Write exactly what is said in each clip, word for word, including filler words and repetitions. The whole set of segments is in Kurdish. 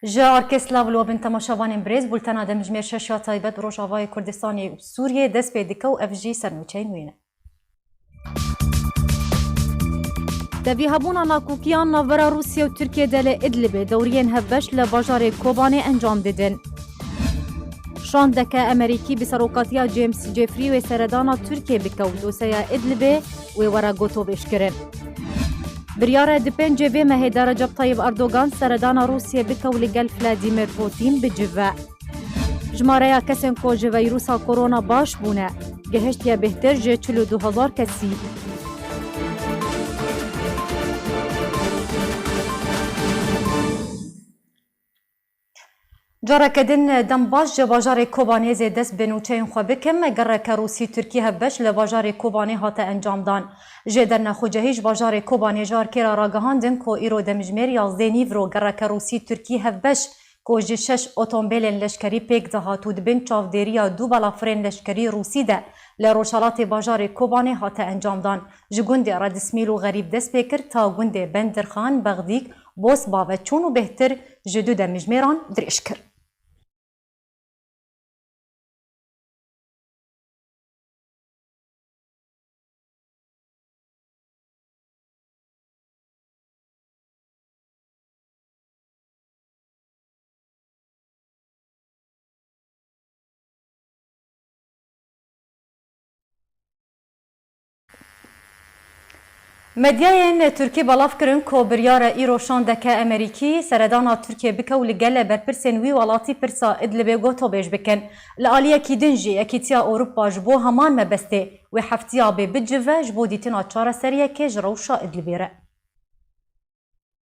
Ji Arke Slav li we bin temaşevanên birêz, bultena demjimêr şeş ya taybet Rojavayê Kurdistanê û Sûriyê dest pê dike û ev jî sernûçeyên wê ne. Tevî hebûna nakokiyan navbera Rûsya û Tirkiye de li Idlibê dewriyên hevbeş li bajarê Kobanê encam didin. Şandeke Amerîkî bi serokatiya James Jeffrey wê seredana Tirkiye bike û doseya Idlibê wê were gotobêjkirin. Biryar e di pêncê vê mehê de Recep Tayyip Erdogan seredana Rûsiyê bike û li gel Vladimir Putin bicive. Jimareya kesên ku ji veyrusa korona baş bûne, gihiştiye bêhtir ji çil û du hezar kesî. Careke din dem baş ji bajarê Kobanê zê dest bi nûçeyên xwe bikim. Gereke Rûsî-Tirkî hevbeş li bajarê Kobanê hate encamdan. Jêderine xucehî ji bajarê Kobanê ji Arkê re ragihandin ku îro demjimêr yazdê nîvro gereke Rûsî-Tirkî hevbeş ku ji şeş otombêlên leşkerî pêk dihat û di bin çavdêriya du balafirên leşkerî Rûsî de li rojhelatê bajarê Kobanê hate encamdan. Ji gundê Redismîl û Xerîb dest pê kir ta gundê Bendirxan, Bexdîk, Bosba ve çûn û bêhtir ji du demjimêran dirêj kir. Medyayên Tirkî belav kirin ku biryar e îro şandeke Amerîkî seredana Tirkiyê bike û li gele berpirsên wî welatî pirsa Idlibê gotobêj bikin. Li aliyekî din jî Yekîtiya Ewropa ji bo heman mebestê wê heftiya bê bicive ji bo dîtina çareseriyekê ji rewşa Idlibê re.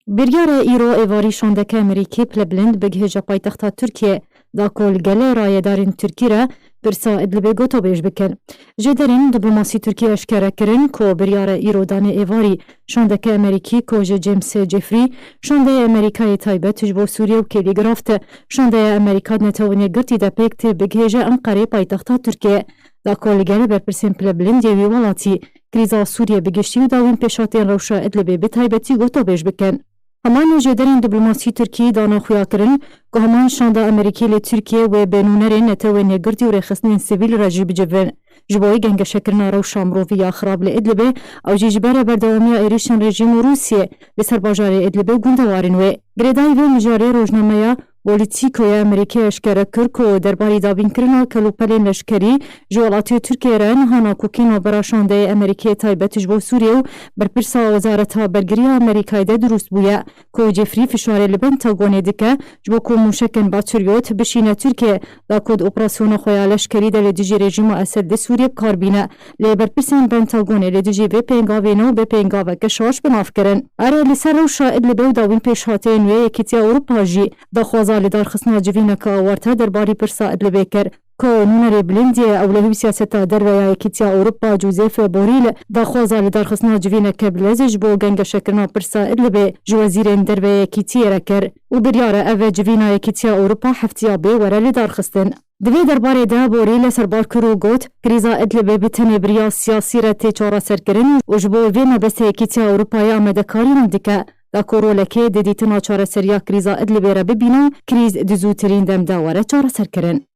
Biryar e îro êvarî şandeke Amerîkî pilebilind bigihêje paytexta Tirkiyê, da ku li gelê rayedarên Tirkî re pirsa Idlibê gotobêj bikin. Jêderên diplomasî Tirkî eşkere kirin ku biryar e îro danê êvarî şandeke Amerîkî ku ji James Jeffrey, şandeyê Amerîkayê taybet ji bo Sûriye û Kêlîgraf de şandeya Amerîka di Netewên Yekgirtî de pêk tê bigihêje Enqerê paytexta Tirkiyê. Da ku li gele berpirsên pilebilind yê wî welatî, krîza Sûriyê bi giştî û dawîn pêşhatên rewşa Idlibê bi taybetî gotobêj bikin. Heman jêderên diplomasî Tirkî dana xuya kirin ku heman şanda Amerîkî li Tirkiyê wê bi nûnerên Netewên Yekgirtî û rêxistinên sivîl re jî bicivin. Ji bo gengeşekirina rewşa mirovî ya xirab li Idlibê, ew jî ji ber berdewamiya êrîşên rejîm û Rûsiyê li ser bajarê Idlibê û gundewarên wê. Girêdayî vê mijarê rojnameya Politico ya Amerîkê eşkere kir ku derbarî dabînkirina kelûpelên leşkerî ji welatê Tirkiyê re niha nakokî navbera şandeyê Amerîkê taybet ji bo Sûriyê û berpirsa Wezareta Bergiriya Amerîkayê de dirûst bûye ku Jeffrey fişarê li Pentagonê dike ji bo ku mûşekên Patriot bişîne Tirkiyê, da ku di operasyona xwe ya leşkerî de li dijî rejîma Esed li Sûriyê bi kar bîne. Lê berpirsên Pentagonê li dijî vê pêngavê ne û bi pêngaveke şaş bi nav kirin. Erê, li ser rewşa Idlibê û dawîn pêşhateyên wê, Yekîtiya Ewropa jî daxwaza lidarxistina civîneke awarte derbarî pirsa Idlibê kir, ku nûnerê bilind yê ewlehî siyaseta derve ya Yekîtiya Ewropa Josep Borrell daxwaza lidarxistina civîneke bilez ji bo gengeşekirina pirsa Idlibê ji wezîrên derve ya Yekîtiyê re kir û biryar e ev civîna Yekîtiya Ewropa heftiya bê were lidarxistin. Di vê derbarê de Borrell serbar kir û got, krîza Idlibê bi tenê bi riya siyasî re tê çareserkirin û ji bo vê mebestê Yekîtiya Ewropayê amadekarî wan dike, da ku rolekê di dîtina çareseriya krîza Idlibê re bibîne û krîz di zûtirîn dem de were çareserkirin.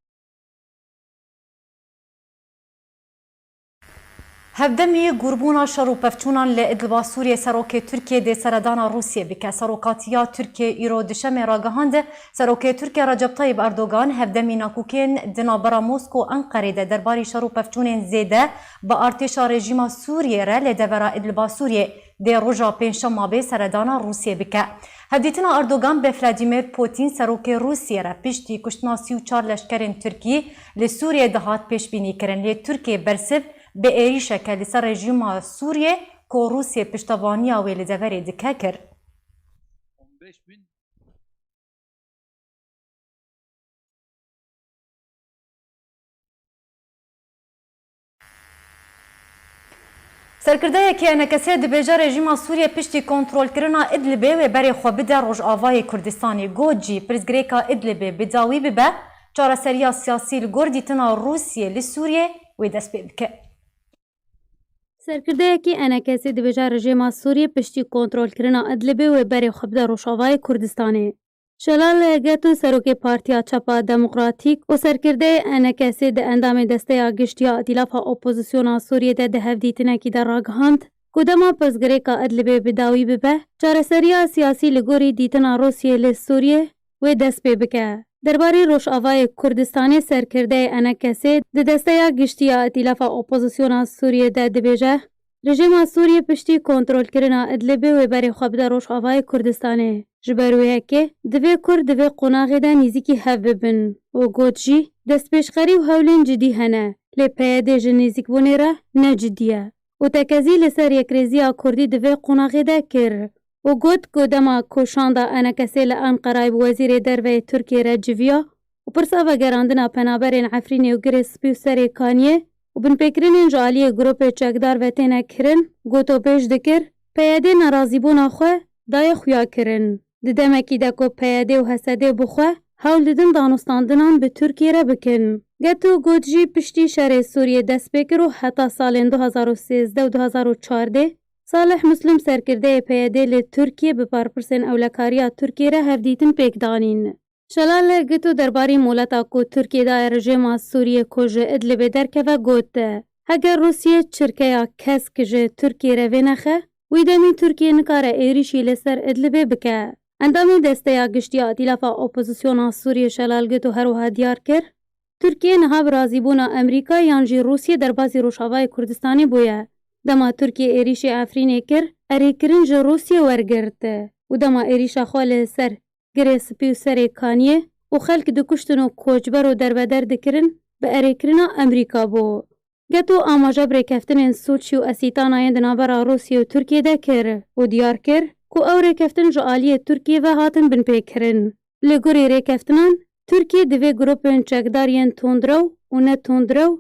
Hevdemî gûrbûna şer û pevçûnan li Idliba Sûriyê serokê Tirkiyê dê seredana Rûsiyê bike. Serokatiya Tirkiyê îro duşemê ragihand, serokê Tirkiyê Recep Tayyip Erdogan hevdemî nakokên di navbera Mosko û Enqerê de derbarî şer û pevçûnên zêde bi artêşa rejîma Sûriyê re li devera Idliba Sûriyê dê roja pêncşema bê seredana Rûsiyê bike. Hevdîtina Erdogan bi Vladimir Putin serokê Rûsiyê re piştî kuştina sî û çar leşkerên Tirkî li Sûriyê dihat pêşbînîkirin, lê Tirkiyê bersiv bi êrîşeke li ser rejîma Sûriyê ku Rûsiyê piştevaniya wê li deverê dike kir. Serkirdeyekî E N K S dibêje rejîma Sûriyê piştî kontrolkirina Idlibê wê berê xwe bide Rojavayê Kurdistanê. Got jî, pirsgirêka Idlibê bi dawî bibe, çareseriya siyasî li gor dîtina Rûsiyê li Sûriyê wê dest pê bike. Serkirdeyekî E N K S'ê dibêje rejîma Sûriyê piştî kontrolkirina Idlibê wê berê xwe bide Rojavayê Kurdistanê. Şelal Geto, serokê Partiya Çepa Demokratîk û serkirdeyê E N K S'ê, di endamê Desteya Giştî ya Îtîlafa Opozisyona Sûriyê de di hevdîtinekî de ragihand ku dema pirsgirêka Idlibê bi dawî bibe, çareseriya siyasî li gorî dîtina Rûsiyê li Sûriyê wê dest pê bike. Derbarê Rojavayê Kurdistanê, serkirdeyê E N K S'ê di Desteya Giştî ya Îtîlafa Opozisyona Sûriyê de dibêje, Rejîma Sûriyê piştî kontrolkirina Idlibê wê berê xwe bide Rojavayê Kurdistanê. Ji ber wê yekê divê Kurd di vê qonaxê de nêzîkî hev bibin û got jî, destpêşxerî û hewlên cidî hene, lê P Y D ji nêzîkbûnê re ne cidî ye û tekezî li ser yekrêziya Kurdî di vê qonaxê de kir û got ku dema ku şanda E N K S'ê li Enqerayê bi Wezîrê Derve yê Tirkiyê re civiya û pirsa vegerandina penaberên Efrînê û Girê Spî û Serê Kaniyê û binpêkirinên ji aliyê grûpê çekdar ve têne kirin, gotopêş dikir, P Y D nerazîbûna xwe daye xuyakirin. Di demekî de ku P Y D û H S D bi xwe hewl didin danûstandinan bi Tirkiyê re bikin. Geto got jî, piştî şerê Sûriyê dest pê kir û heta salên du hazar û sêzdeh û du hazar û çardeh, Salih Muslim, serkirdeyê P Y D li Tirkiyê, bi barpirsên ewlekariya Tirkiyê re hevdîtin pêk danîn. Şelal Geto derbarî moleta ku Tirkiye daye rejîma Sûriyê ku ji Idlibê derkeve got, heger Rûsye çirkeya kesk ji Tirkiye re vênexe, wî demî Tirkiye nikare êrîşî li ser Idlibê bike. Endamê Desteya Giştî ya Îtîlafa Opozisyona Sûriyê Şelal Geto her wiha diyar kir, Tirkiye niha bi razîbûna Amerîka yan jî Rûsye derbasî Rojavayê Kurdistanê bûye. Dema Tirkiye êrîşê Efrînê kir, erêkirin ji Rûsye wergirt û dema êrîşa xwe li ser Girê Spî û Serê Kaniyê û xelk dikuştin û koçber û derbeder dikirin, bi erêkirina Amerîka bû. Geto amaje bi rêkeftinên Soçî û Esîtana yên di navbera Rûsye û Tirkiyê de kir û diyar kir ku ew rêkeftin ji aliyê Tirkiyê ve hatin binpêkirin. Li gorî rêkeftinan, Tirkiye divê grûpên çekdar yên tundrew û ne tundrew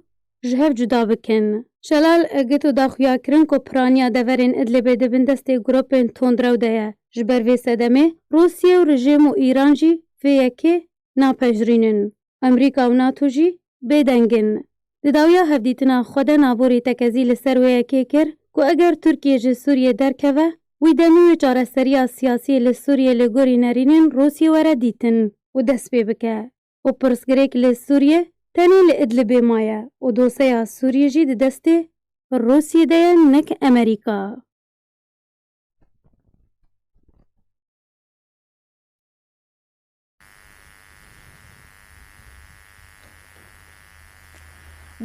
ji hev cuda bikin. Şelal Geto da xuyakirin ku piraniya deverên Idlibê di bin destê grûpên tundrew de ye. Ji ber vê sedemê, Rûsye û rejîm û Îran jî vê yekê napejirînin. Amerîka û NATO jî bêdeng in. Di dawiya hevdîtina xwe de Naborî tekezî li ser wê yekê kir ku eger Tirkiye ji Sûriyê derkeve, wî demî wê çareseriya siyasî li Sûriyê li gorî nerînên Rûsiyê were dîtin û dest pê bike û pirsgirêk li Sûriyê tenê li Idlibê maye û doseya Sûriyê jî di destê Rûsiyê de ye, nek Amerîka.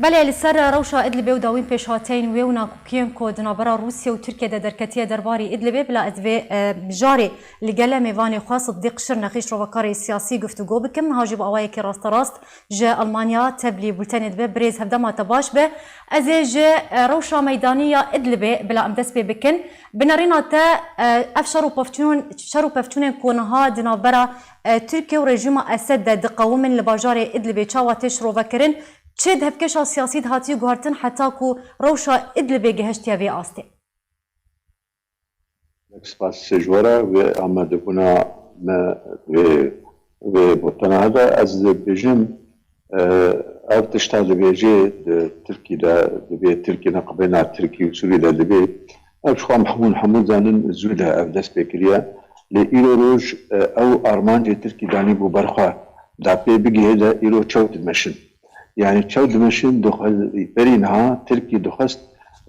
Belê, li ser rewşa Idlibê û dawîn pêşhateyên wê û nakokiyên ku di navbera Rûsya û Tirkiye de derketiye derbarî Idlibê, bila ez vê, e, mijarê li gele mêvanê xwe Sidîq Şirnexî, şirovekarê siyasî, guftûgo bikim. Niha jî bi awayekî rasterast ji Almanya tevlî bultenê dibe. Birêz, hevdema te baş be. Ez ê ji, e, rewşa meydanî ya Idlibê bila em dest pê bikin. Bi nerîna te, e, ev şer û pevçûn-, şer û pevçûnên ku niha di navbera, e, Tirkiye û rejîma Esed de diqewimin li bajarê Idlibê çawa tê şirovekirin? Çi di hevkêşa siyasî de hatiye guhertin heta ku rewşa Idlibê gihiştiye vê astê? Gelek spas ji we re, wê amadebûna me vê, vê botena de. Ez dibêjim, e, ev tişta dibêjê di Tirkî de, dibê Tirkî neqibêna Tirkî û Sûrî de dibê. Ev ji xwe hemû, hemû zanin zû de ev dest pê kiriye. Lê îro roj, e, ew armancê Tirkî danîbû ber xwe da pê bigihê de îro çew dimeşin. Yanî çew dimeşin dixwe-, berî niha Tirkî dixwest,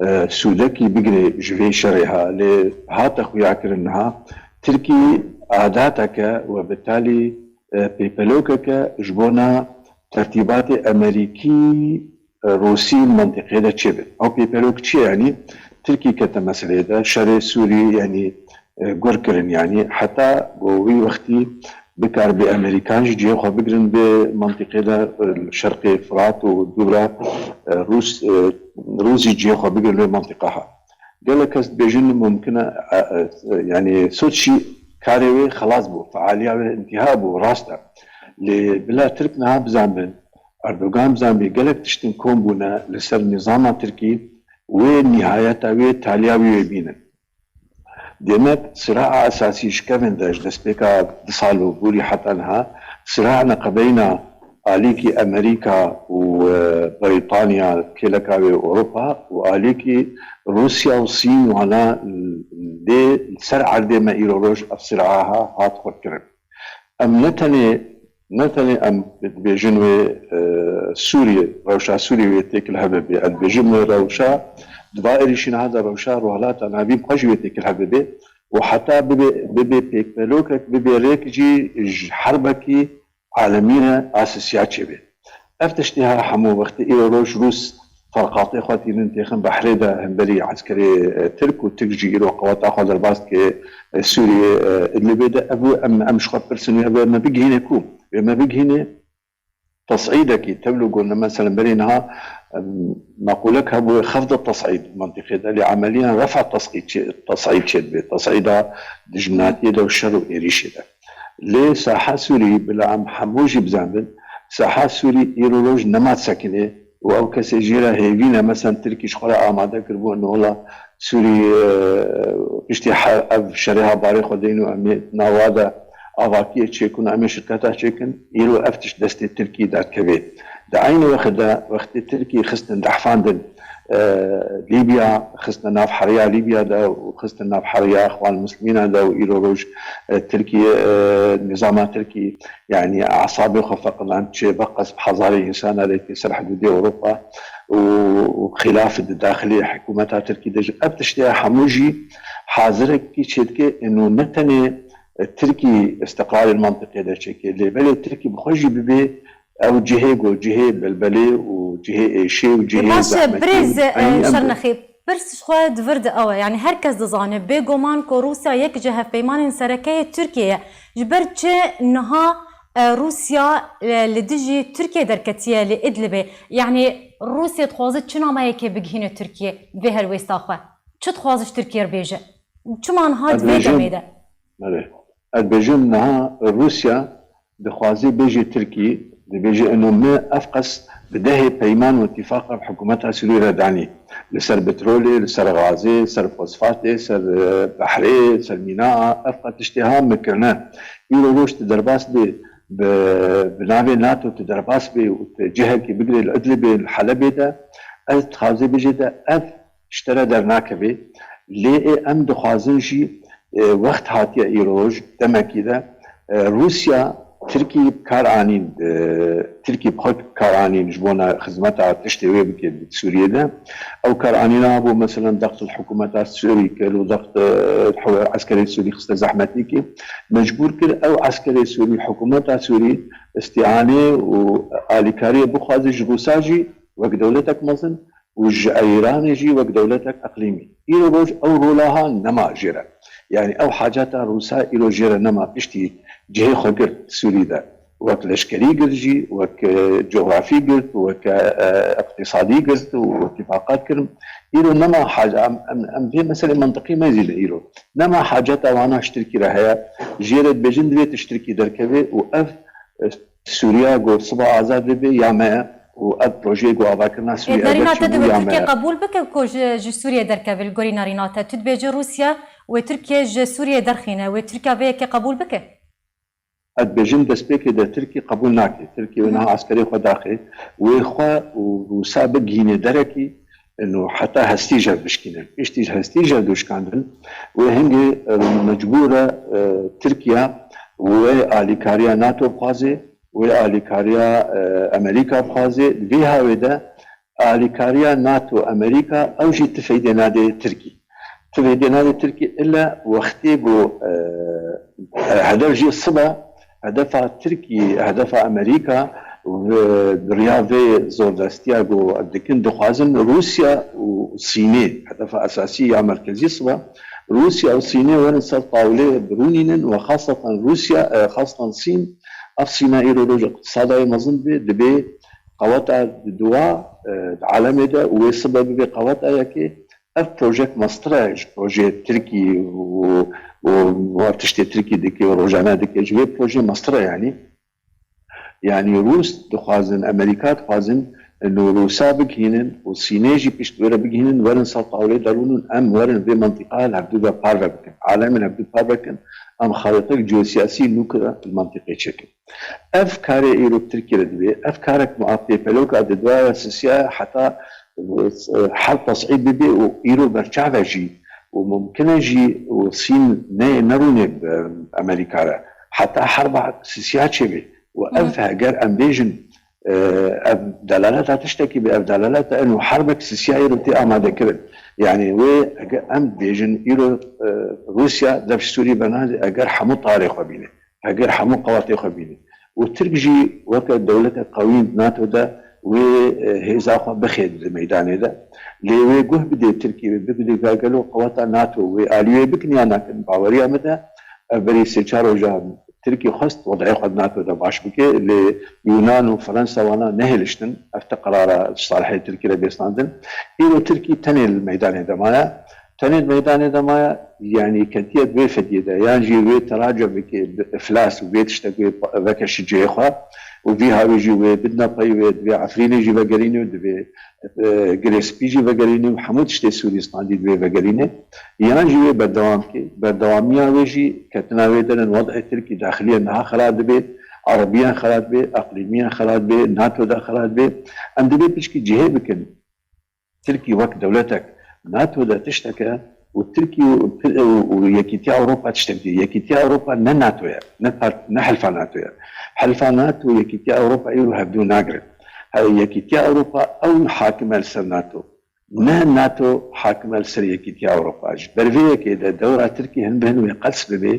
e, sûdekî bigire ji vê şerê ha. Lê hate xuyakirin niha. Tirkî adateke we bi talî, e, pêpelokeke ji bona tertîbatê Amerîkî, e, Rûsî mentiqê de çêbe. Ew pêpelok çi ye? Yanî Tirkî kete meseleyê de, şerê Sûrî, yanî, e, gur kirin, yanî heta ku wî wextî bikar bi Amerîkan jî cihê xwe bigirin bi mentiqê de, e, şerqê Firat û dûra, e, Rûs, e, Rûs jî cihê xwe bigirin bi mentiqa ha. Gelek kes dibêjin mumkin e, e, e, yanî Soçî karê wê xelas bû, fealiya wê întiha bû, rast e. Lê bila Tirk niha bizanbin, Erdogan bizanbî gelek tiştin kom bûne li ser nîzama Tirkî, wê nîhayeta wê taliya wî wê bînin. Demek siraa esasî ji kevin de ji destpêka du sal û borî heta niha siraa neqebeyna alîkî Amerîka û, e, Brîtanya, kêleka wê Ewropa û alîkî Rûsya û Sîn wana lê li ser erdê me îro roj ev siraa ha hat xurtkirin. Em ne tenê ne tenê em dibêjin wê, e, Sûriyê, rewşa Sûriyê wê têkil hebe bê. Em dibêjin wê rewşa, di va êrîşî niha de rewşa Rojhilata Navîn xwe jî wê têkil hebe bê û heta bibe, bibe pêkvelokek, bibe rêk jî ji herbekî alemî re asisiya çêbe. Ev tiştê ha hemû wextê îro roj Rûs ferqatê xwe tînin têxin behrê de hemberî eskerê, e, Tirk û Tirk jî îro qeweta xwe derbas dike, e, Sûriyê, e, Idlibê de. Ev em, em ji xwe pirsin wê ev me bigihîne ku? Wê me bigihîne tes'îdekî, tevlû got, ne, meselen berê niha, em, meqûlek hebû, xefd tes'îd mentiqê de, lê emeliyan refa tes'îd çê-, tes'îd çêdibe. Tes'îda dijminatiyê de û şer û êrîşê de. Lê saha Sûrî, bila em hemû jî bizanbin, saha Sûrî îro roj nema sekinê û ew kesê jê re hêvî ne, meselen Tirkî ji xwe re amade kiribû, ino wela Sûrî, e, piştî he-, ev şerê ha barê xwe deyn û em ê nawa de avakiyê çêkin û em ê şirketa çêkin, îro ev tişt destê Tirkî dakeve. Di eynî wext de, wextê Tirkî xistin, rehfandin, e, Lîbya, xistin nav heriya Lîbya de û xistin nav heriya Xwan Muslimîna de û îro roj, e, Tirkiye, e, nizama Tirkî, yanî, esabê xwe feqidand, çê veqas bi hezarê însana lê tê ser hidûdê Ewropa û, û xîlaf di daxilê hikûmeta Tirkî de jî. Ev tiştê hemû jî hazirekî çêdike, ino ne tenê, e, Tirkî îstiqrarê mentiqê de çêke, lê belê Tirkî bi xwe jî bibê ew cihê ku cihê belbelê û cihê êşê û cihê Baş e, zehmetî birêz, û e, eynî em Şernexî, pirs ji xwe di vir de ew e. Yanî her kes dizane, bêguman ku Rûsya yek ji hevpeymanên sereke yê Tirkiyê ye. Ji ber çi niha, e, Rûsya, e, li dijî Tirkiyê derketiye li Idlibê? Yanî Rûsya dixwaze çi nameyekê bigihîne Tirkiyê vê helwêsta xwe? Çi dixwaze ji Tirkiyê re bêje? Çima niha di vê demê de? Belê. Ez dibêjim niha Rûsya dixwaze bêje Tirkî, dibêje ino me ev qas bi dehê peyman û îtîfaqa bi hikûmeta Sûriyê re danî. Li ser petrolê, li ser gazê, ser fosfatê, ser, e, behrê, ser mîna, ev qas tiştê ha me kirine. Îro roj tu derbas bê, bi, bi navê nato tu derbas bê û tu cihekî bigirê li Idlibê, li Helebê de, ez dixwaze bêje de ev ji te re dernakeve. Lê ê em dixwazin jî, e, wext hatiye îroj, demekî de, e, Rûsya Tirkî bi kar anîn, e, Tirkî bi xwe kar anîn ji bona xizmeta tiştê wê bike di Sûriyê de. Ew kar anîna bû, meselen, dext li hikûmeta Sûrî kir û dext, e, eskerê Sûrî xiste zehmetî kir. Mecbûr kir ew eskerê Sûrî, hikûmeta Sûrî îstîanê û alîkariyê bixwaze ji Rûsa jî wek dewletek mezin û ji Îranê jî wek dewletek iqlîmî. Îro roj ew rola ha nema jê re. Yanî ew haceta Rûsa îro jê re nema, piştî cihê xwe girt Sûrî de. Wek leşkerî girt jî, wek, e, cografî girt, wek, e, iqtîsadî girt û îtîfaqat kirin. Îro nema hac-, em, em, em vê meselê mentiqî mezîne îro. Nema haceta wana ji Tirkî re heye. Jê re dibêjin divê tu ji Tirkî derkevê û ev, e, Sûriya ku siba azad bibe ya me ye û ev projeyê ku avakirina Sûriye Nerîna te dibê ya me Tirkiye ye. Qebûl bike ku ji, ji Sûriye derkeve, li gorî nerîna te? Tu dibêjî Rûsya wê Tirkiye ji Sûriye derxîne, wê Tirkiye vê yekê qebûl bike? Ez dibêjim destpêkê de Tirkî qebûl nake. Tirkî wê niha eskerê xwe daxe, wê xwe û Rûsa bigihîne derekî, ino heta hestî jev bişkînin. Piştî hestî jev dûşkandin, wê hingê, e, mecbûr e, e, Tirkiye wê alîkariya nato bixwaze, wê alîkariya, e, Amerîka bixwaze. Di vê hawê de alîkariya nato, Amerîka, ew jî ti feydê nade Tirkî. Ti feydê nade Tirkî ille wextê ku, e, e, hedef jî sibe, hedefa Tirkî, hedefa Amerîka, bi, bi riya vê zordestiya ku dikin, dixwazin Rûsya û Sînê, hedefa esasî ya merkezî sibe, Rûsya û Sînê werin ser tawlê birûnînin û xaseten Rûsya, e, xaseten Sîn, ev Sîna îro roj îqtisada wê mezin dibe, dibe qeweta dua, e, di alemê de û wê sibe bibe qeweta yekê. Ev projek mestir e ji projeyê Tirkî û, û, û tiştê Tirkî dike û rojane dike, ji vê projeyê mestir e yanî. Yanî Rûs dixwazin, Amerîka dixwazin, ino Rûsa bigihînin û Sînê jî pişt wê re bigihînin, werin ser tawlê derûnin, em werin vê mentiqa li hevdû ve parve bikin. Alemên hevdû parve kin, em xarîteyek jeosiyasî nû kire li mentiqê çêkin. Ev karê îro Tirkî re dibe, ev karek muapê peloka di dua sisiya heta, e, her tes'îd bibe û îro berçav e jî û mumkin e jî û Sîn ne, nerûne bi Amerîka re. heta herba sisiya çêbê. Û ev heger em bêjin, e, ev delaleta tiştekî bê, ev delaleta eno herbek sisiya îro tê amadekirin. Yanî wê eger em bêjin îro, e, Rûsya dev ji Sûrî bernadê eger hemû tarê xwe bîne, eger hemû qewatê xwe bîne. Û Tirk jî weke dewlete qewî NATO de wê, e, hêza xwe bixê di meydanê de. Lê wê guh bidê Tirkî, wê bibîne gelo qeweta NATO wê alî wê bikin ya nakin. Baweriya min de ev berî sê çar roja Tirkî xwest wedayê xwe di NATO de baş bike, lê Yunan û Fransa wana nehêliştin, ev ti qerara ji salihê Tirkî re bê standin. Îro Tirkî tenê li meydanê de maye. Tenê di meydanê de maye, yanî ketiye di vê fediyê de, yan jî wê terace bike bi iflas û vê tiştek wê veke şiceyê xwe û vî hawî jî wê bidna pey wê divê Efrînê jî vegerîne û divê, e, Girê Spî jî vegerîne û hemû tiştê Sûrî standî divê vegerîne. Yan jî wê berdewam bike. Berdewamiya wê jî ketina wê derin wed'ê Tirkî daxiliye niha xera dibe, erebiyan xera dibe, eqlîmiyan xera dibe, NATO de xera dibe. Em divê pişkî cihê bikin. Tirkî wek dewletek NATO de tiştek e û Tirkî û, û, û Yekîtiya Ewropa tiştek dî. Yekîtiya Ewropa ne NATO ye, ne part-, ne Hilfa NATO ye. Hilfa NATO û Yekîtiya Ewropa îro hevdû nagirin. He, Yekîtiya Ewropa ew hakim e li ser NATO. Ne NATO hakim e li ser Yekîtiya Ewropa. Ji ber vê yekê de dewra Tirkî hin bi hin wê qels bibe,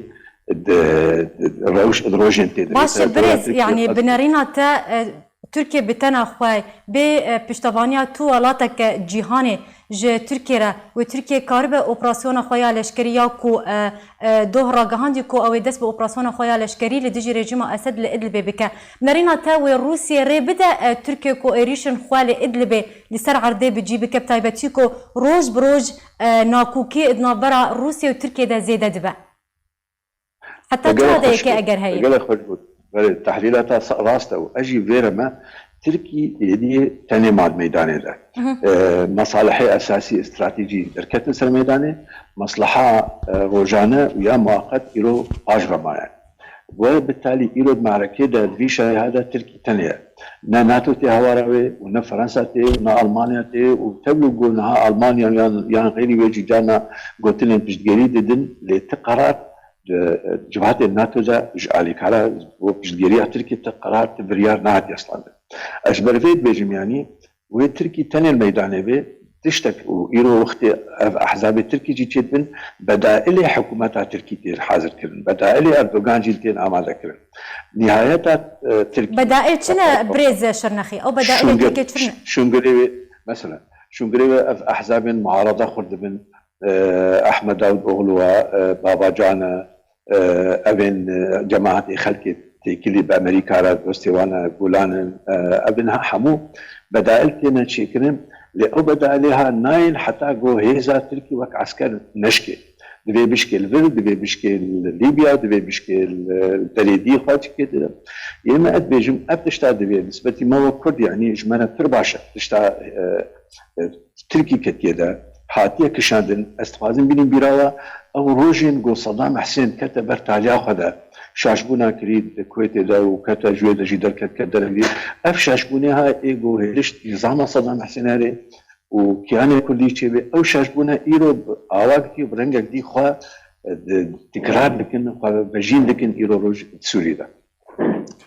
di, di rewş, di rojên tê de. Baş e, birêz, yanî binerîna te, e, Tirkiye bi tena xwe bê, e, piştevaniya tu welateke cîhanê ji Tirkiye re wê Tirkiye karibe operasyona xwe ya leşkerî ya ku, e, e, doh ragihandî ku ew ê dest bi operasyona xwe ya leşkerî li dijî rejîma Esed li Idlibê bike. Binerîna te wê Rûsiyê rê bide, e, Tirkiye ku êrîşên xwe li Idlibê li ser erdê bi cî bike, bi taybetî ku roj bi roj, e, nakokî di navbera Rûsya û Tirkiye de zêde dibe. Heta tu radeyeke eger heye. Gelek xweş bû. Belê, tehlîla te sa-, rast e û ez jî vê re me Tirkî êdî tenê mal meydanê de. Hı hı. E, mesalihê esasî, stratejî derketin ser meydanê, mesleha, e, rojane û ya muwaqet îro paş ve maye. Wê bi talî îro di merekê de di vî şerê de Tirkî tenê ye. Ne NATO tê hawara wê û ne Fransa tê û ne Almanya tê û tevlû ku niha Almanya yan, yan xeyrî wê jî carna gotinên piştgirî didin, lê ti qerar di, e, civatê NATO de ji alîkara bo piştgiriya Tirkî ti qerar, ti biryar nehatiye standin. Ez ji ber vê dibêjim, yanî wê Tirkî tenê li meydanê bê, tiştek û îro wextê ev ehzabê Tirkî jî çêdibin, bedailê hikûmeta Tirkî tê hazir kirin, bedailê Erdogan jî tên amade kirin. Nihayeta, e, Tirkî Bedail çi ne birêz Şirnexî? Ew bedailê Şûngir-, Tirkê çi ne? Şûngirê wê, mesela, Şûngirê wê ev ehzabên muarada xurt dibin, e, Ehmed Davutoğlu e, e, Babacan e, e, evên, e, cemaetê xelkê têkilî bi Amerîka re dostê wan e, Gulan in, e, evên ha hemû bedail têne çêkirin. Lê ew bedailê ha nayên heta ku hêza Tirkî wek esker neşkê. Divê bişkê li vir, divê bişkê li Lîbya, divê bişkê li derê dî xwe çikê de. Yê me ez dibêjim, ev tişta divê, nisbetî me wek Kurd, yanî ji me re pir baş e. Tişta, e, e, Tirkî ketiye de, hatiye kişandin, ez dixwazim bînim bîra we, ew rojên ku Sedam Husên kete ber taliya xwe de, şaşbûna kirî di Kuwêtê de û kete ji wê de jî derket, ket derevî. Ev şaşbûnê ha ê ku hêliş nîzama Sedam Husên herê û kiyanê Kurdî çêbê, ew şaşbûne îro bi awak dî, bi rengek dî xwe, e, di, tikrar dikin, xwe vejîn dikin îro roj Sûrî de.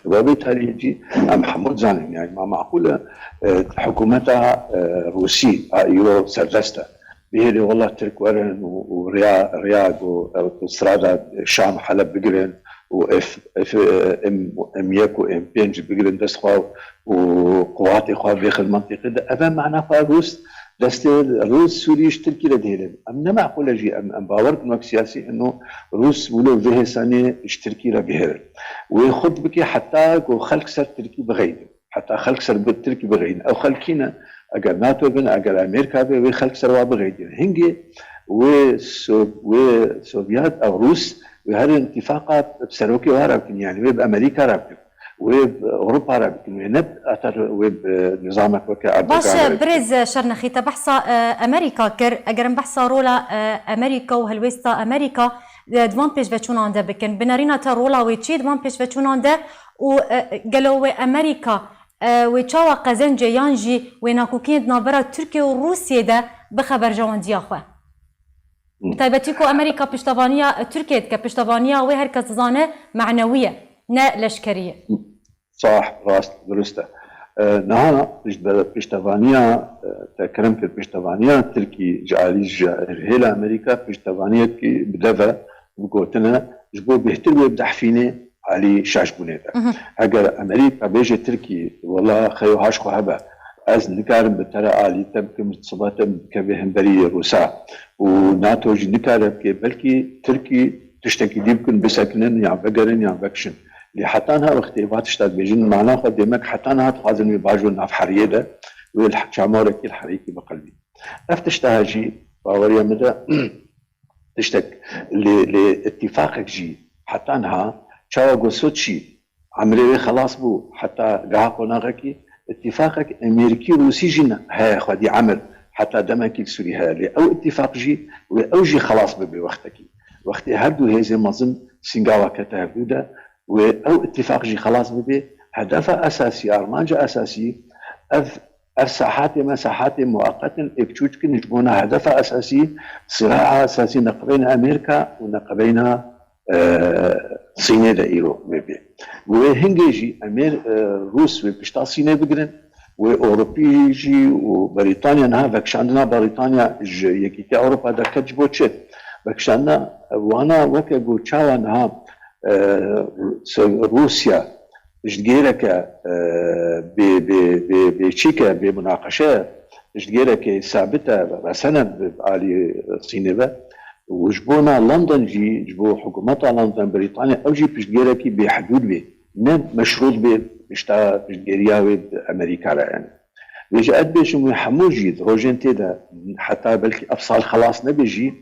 Wê bê tarî jî em hemû dizanin, yanî ma meqûl e, e, hikûmeta, e, Rûsî a îro serdest e. Bihêlê wela Tirk werin û, û rêya, rêya ku, e, ku strada Şam Heleb bigirin û F, F, e, M, M yek û M pênc bigirin dest xwe û quwatê xwe bêxin mentiqê de. Ev e mana xwe Rûs destê Rûs Sûrî ji Tirkî re dihêlin. Em ne meqûl e jî em, em bawer bikin wek siyasî ino Rûs wilo vê hêsanê ji Tirkî re bihêlin. Wê xurt bike heta ku xelk ser Tirkî bixeyidin. Heta xelk ser bi Tirkî bixeyidin. Ew xelk kî ne? Eger NATO bin, eger Amerîka be, wê xelk ser wa bixeyidin. Hingê wê So-, wê Sovyet, ew Rûs, wê herin îtifaqa bi serokê wa re bikin, yanî wê bi Amerîka re bikin. Wê bi Ewropa re bikin, wê ne bi eter wê bi nizamek weke Erdogan Baş e, re bikin. Birêz Şernexî, te behsa, e, Amerîka kir. Eger em behsa rola, e, Amerîka û helwêsta Amerîka, e, di van pêşveçûnan de bikin, binerîna te rola wê çi ye di van pêşveçûnan de û, e, gelo wê Amerîka, e, wê çawa qezencê yan jî wê nakokiyên di navbera Tirkiye û Rûsiyê de bixe berjewendiya xwe? Bi taybetî ku Amerîka piştevaniya Tirkiyê dike, piştevaniya wê her kes dizane manewî ye, ne leşkerî ye. Sah, rast, dirust e. E, Niha pişt-, piştevaniya, e, te kerem kir, piştevaniya Tirkî ji alî ji hêla Amerîka piştevaniyekî bi dev e, bi gotine ji bo bêhtir wê bidehfînê alî şaşbûnê de. Heger Amerîka bêje Tirkî, wela xeyo haş xwe hebe, ez nikarim bi te re alî te bikim, siba te bikeve hemberî Rûsa û NATO jî nikare bike, belkî Tirkî tiştekî dî bikin, bisekinin yan vegerin yan vekişin. Lê heta niha wextê va tişta dibêjin, mana xwe demek heta niha dixwazin wê bajo navheriyê de wê li çamorekî li herêkî biqilbî. Ev tişta jî baweriya min de tiştek lê, lê îtîfaqek jî heta niha çawa ku Soçî emrê wê xelas bû heta geha qonaxekî, îtîfaqek Amerîkî Rûsî jî heye xwedî emir heta demekî li Sûrî heye. Lê ew îtîfaq jî wê ew jî xelas bibe wextekî. Wextê her du hêzê mezin sîngawa kete hevdû de, wê ew îtîfaq jî xelas bibe. Hedefa esasî, armanca esasî ev, ev sahatê me sahatê muweqet in, ê biçûçik in ji bona hedefa esasî, siraa esasî neqibeyna Amerîka û neqibeyna, e, Sînê de îro wê bê. Wê hingê jî Emêr, e, Rûs wê pişta Sînê bigirin, wê Ewropî jî û Brîtanya, niha vekişandina Brîtanya ji Yekîtiya Ewropa derket ji bo çi? Vekişandina wana weke ku çawa niha, e, Rûsya ji gêreke, e, bê, bê, bê, bêçîk e, bê munaqeşe ye, ji gêreke sabit e, resene bi alî Sînê ve. Û ji bona London jî, ji bo hikûmeta London, Brîtanya, ew jî piştgêrekî bêhedûd bê, ne meşrût bê, pişta piştgêriya wê bi Amerîka re yani. Vê jî ez dibêjim, wê hemû jî di rojên tê de, heta belkî ev sal xelas nebe jî,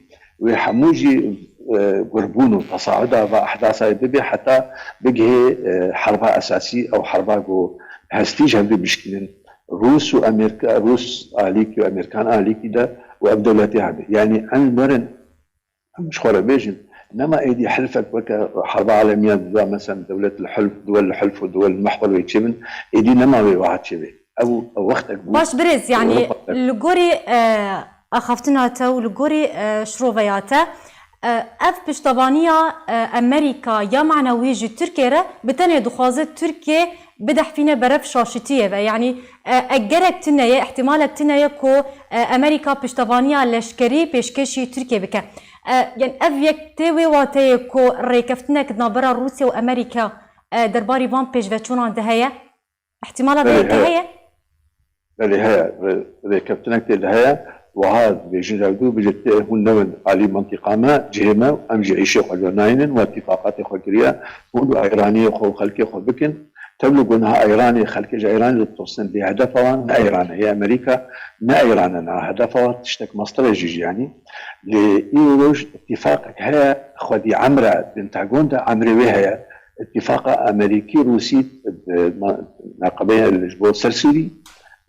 wê hemû jî, e, gurbûn û tesaûda va ehdasa bibe heta bigihê, e, herba esasî, ew herba ku hestî ji hevdû bişkînin. Rûs û Amerîka, Rûs alîkî û Amerîkan alîkî de û ev dewletê hebe. Yanî em werin, em ji xwe re bêjin, nema êdî hilfek weke herba alemiya dida, mesela dewlet el hilf, duwel el hilf û duwel el mihwer wê çêbin, êdî nema wê wiha çêbe. Ew, ew wextek bû. Baş birêz, yanî li gorî, e, axaftina te û li gorî, e, şiroveya te, e, ev piştevaniya, e, Amerîka ya manewî ji Tirkiyê re bi tenê dixwaze Tirkiye bidehfîne berev şaşitiyê ve. Yanî, e, e, gerek tune ye, ihtimalek tune ye ku, e, Amerîka piştevaniya leşkerî pêşkêşî Tirkiye bike. E, yanî ev yek tê wê wateyê ku rêkeftinek di navbera Rûsya û Amerîka, e, derbarî van pêşveçûnan de heye? Îhtîmala vê Belê, yekê heye. heye? Belê heye. Rê-, rêkeftinek tê de heye. Wiha dibêjin hevdû, bêje tê hûn newin alî mintîqa me, cihê me, em jî êşê xwe li nayînin, we îtîfaqatê xwe kiriye, hûn û Îraniyê xwe û xelkê xwe bikin. Tevlî ku niha Îranê, xelkê ji Îranê ditirsin, lê hedefa wan ne Îran e, yê Amerîka ne Îran e niha hedefa wan, tiştek mestir e jî, jî yanî. Lê îro roj îtîfaqek heye, xwedî emre, Pentagon de emrê wê heye, îtîfaqa Amerîkî Rûsî, e, ma-, neqibeyê ji bo ser Sûrî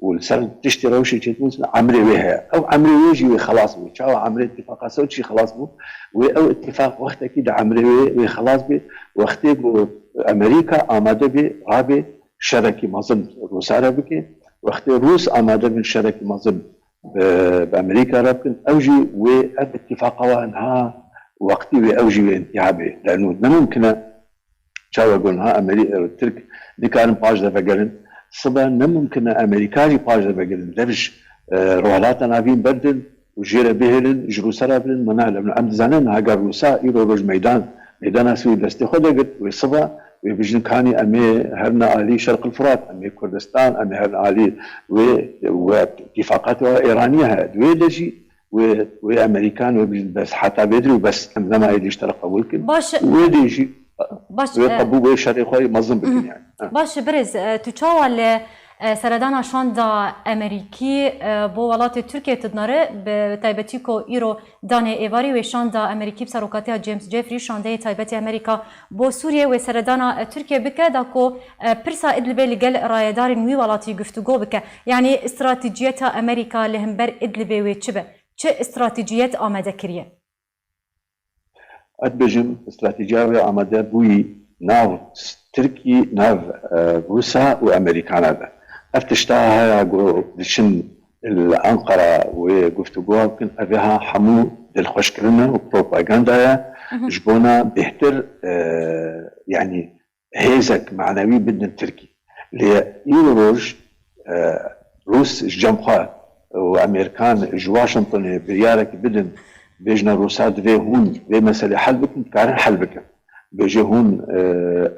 û li ser tiştê rewşê çêdibûn emrê wê heye. Ew emrê wê jî wê xelas bû. Çawa emrê îtîfaqa Soçî xelas bû? Wê ew îtîfaq wextekî di emrê wê, wê xelas bê. Wextê ku Amerîka amade bê, rabê şerekî mezin Rûsa re bike. Wextê Rûs amade bin şerekî mezin bi, bi Amerîka re bikin, ew jî wê ev îtîfaqa wa niha wextî wê ew jî wê întiha bê. Leno ne mumkin e. Çawa ku niha Amerî-, e, Tirk nikarin paş de vegerin, sibe ne mumkin e Amerîka jî paş de vegerin. Dev ji, e, Rojhilata Navîn berdin û jê re bihêlin, ji Rûsa re birin, mana leno em dizanin, heger Rûsa îro roj meydan, meydana Sûrî destê xwe de girt, wê sibe, wê bijin kanî em ê herine alî Şerqil Furat, em ê Kurdistan, em ê herine alî wê, we îtîfaqatê wa Îranî heye. Di wê de jî wê, wê Amerîkan wê bijin bes, heta vê dirê û bes, em nema êdî ji te re qebûl kin. Baş e. Wê dê jî, baş, wê e, qebûl, wê şerê xwe mezin bikin yani. Ha. Baş e, birêz, e, tu çawa li, e, seredana şanda Amerîkî, e, bo welatê Tirkiye tu dinare, bi taybetî ku îro danê êvarî wê şanda Amerîkî bi serokatiya James Jeffrey, şandeyê taybetê Amerîka bo Sûriye wê seredana, e, Tirkiye bike, da ku, e, pirsa Idlibê li gel rayedarên wî welatî guftûgo bike. Yanî stratejiyeta Amerîka li hember Idlibê wê çi be? Çi stratejiyet amade kiriye? Ez dibêjim, stratejiya wê amade bûyî nav Tirkî, nav, e, Rûsa û Amerîkana de. Ev tişta haya ku diçin, li Enqera wê guftûgoya bikin, ev ê ha hemû dilxweşkirin e û propaganda ye. Ji bona bêhtir, e, yanî hêzek manewî bidin Tirkî. Lê îro roj, e, Rûs ji cem xwe û Amerîkan ji Washingtonê biryarekî bidin, bêjine Rûsa divê hûn vê meselê hel bikin, dikarin hel bikin. Bêje hûn, e,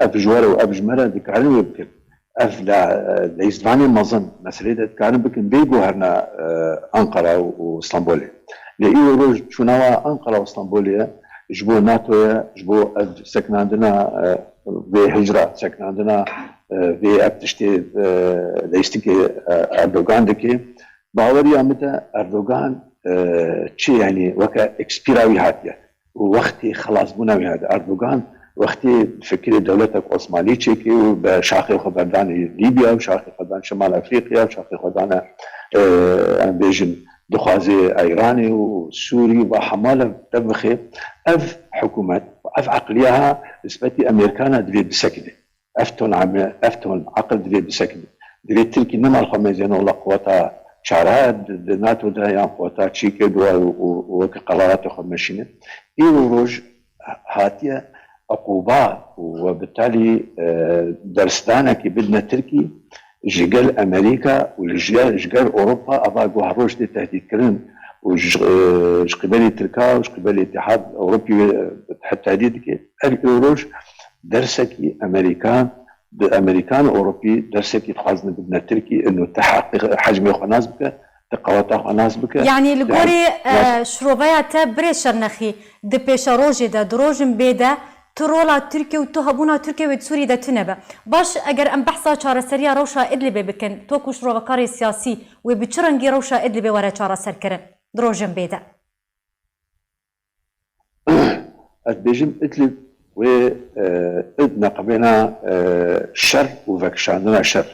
ev ji we re û ev ji me re dikarin wê bikin. Ev la, e, leyîzvanê mezin meselê de dikarin bikin, bê guherina, e, Ankara û, û Stenbolê. Lê îro roj çûna wa Ankara û Stenbolê ye, ji bo NATO ye, ji bo ev sekinandina, e, vê hicra, sekinandina, e, vê ev tiştê, e, leyîstikê, e, Erdogan dike. Baweriya min de Erdogan, e, çi, yanî weke ekspîra wî hatiye. Û wextê xelasbûna wî hatiye. Erdogan wextê fikirê dewletek Osmanî çêkê û be şaxê xwe berdanê Lîbya û şaxê xwe dan Şemal Efrîqya û şaxê xwe dane, e, em bêjin, dixwazê Eyranê û Sûrî û hemale te bixê. Ev hikûmet, ev eqliya ha nisbetî Amerîkana divê bisekine. Ev ton ame-, ev ton aqil divê bisekine. Divê Tirkî nema xwe mêzêne wela quweta çara di, di NATO de yan quweta çîkê de û, û, û weke qeraratê xwe meşîne. Îro roj hatiye eqûba û we bi talî, e, dersdanekî bidine Tirkî ji gel Amerîka û li ji, ji gel Ewropa, eva ku her roj tê tehdîtkirin û ji, e, ji qibelê Tirka û ji qibelê Îtihad Ewropî wê, e, tehdît dike. Ev îro roj dersekî Amerîkan, bi Amerîkan û Ewropî dersekî dixwazin bidine Tirkî, ino te heqê hecmê xwe nas bike, te qeweta xwe nas bike. Yanî li te gorî, nas- e, şiroveya te birê Şernexî, di pêşerojê de, di rojên bê de, tu rola Tirkiye û tu hebûna Tirkiye wê di Sûrî de tune be. Baş, eger em behsa çareseriya rewşa Idlibê bikin, to ku şirovekarê siyasî wê bi çi rengî rewşa Idlibê were çareserkirin di rojên bê de? Ez dibêjim Idlib wê, e, id neqibêna, e, şer û vekişandina şer.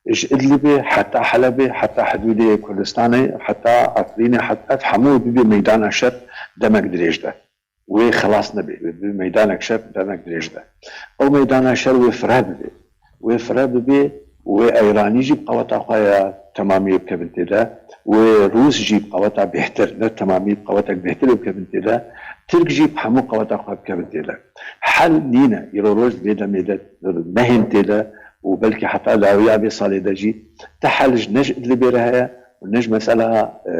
Ji Idlibê heta Helebê, heta hidûdê Kurdistanê, heta Efrînê, het-, ev hemû bibe meydana şer demek dirêj de. Wê xilas nebe, wê bibe meydanek şer demek dirêj de. Ew meydana şer wê fireh bibe. Wê fireh bibe û wê Eyranî jî bi qeweta xwe ya temamî bikevin tê de, wê Rûs jî bi qeweta bêhtir, ne temamî, bi qewetek bêhtir bikevin tê de, Tirk jî bi hemû qeweta xwe bikevin tê de. Hel nîne, îro roj di vê demê de nehên tê de û belkî heta dawiya vê salê de jî ti hel ji, ne ji Idlibê re heye û ne ji mesela, e,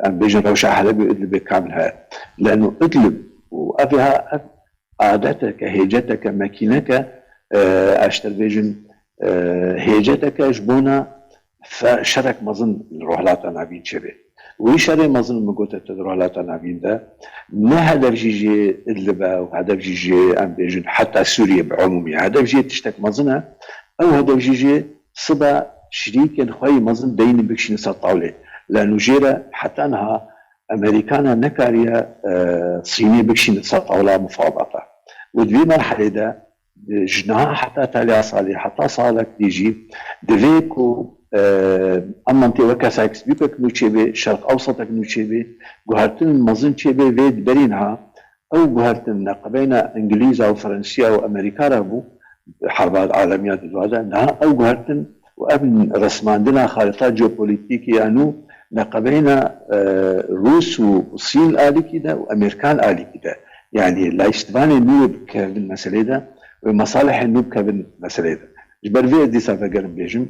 em bêjin rewşa Helebê û Idlibê kamil heye. Leno Idlib û ev ha, ev adeteke, hêceteke, mekîneke, e, ez ji te bêjim, e, hêceteke ji bona fe-, şerek mezin li Rojhilata Navîn çêbe. Wî şerê mezin min gote te di Rojhilata Navîn de, ne hedef jî jê Idlib e û hedef jî jê, em bêjin, heta Sûriyê bi umûmî. Hedef jê tiştek mezin e. Ew hedef jî jê sibe şirîkên xwe yî mezin deynin bikişînin ser tawlê. Leno jê re heta niha Amerîkana nekariye, e, Sînê bikişîne ser tawla mufawedata. Û di vî merhelê de, e, ji niha heta taliya salê, heta salek dî jî, divê ku, e, em mantê weke Sykes-Picot nû çêbê, Şerq Ewsetek nû çêbê, guhertinên mezin çêbê vê di berî niha, ew guhertin neqibeyna Îngilîza û Fransiya û Amerîka re bû, herba alemiya di dua de, niha ew guhertin û ev resmandina xarîta jeopolîtîkî ya nû neqebeyna, e, Rûs û Sîn alîkî de û Amerîkan alîkî de. Yanî layîstvanê nû yê bikevin meselê de wê mesalihê nû bikevin meselê de. Ji ber vê ez dîsa vegerim bêjim,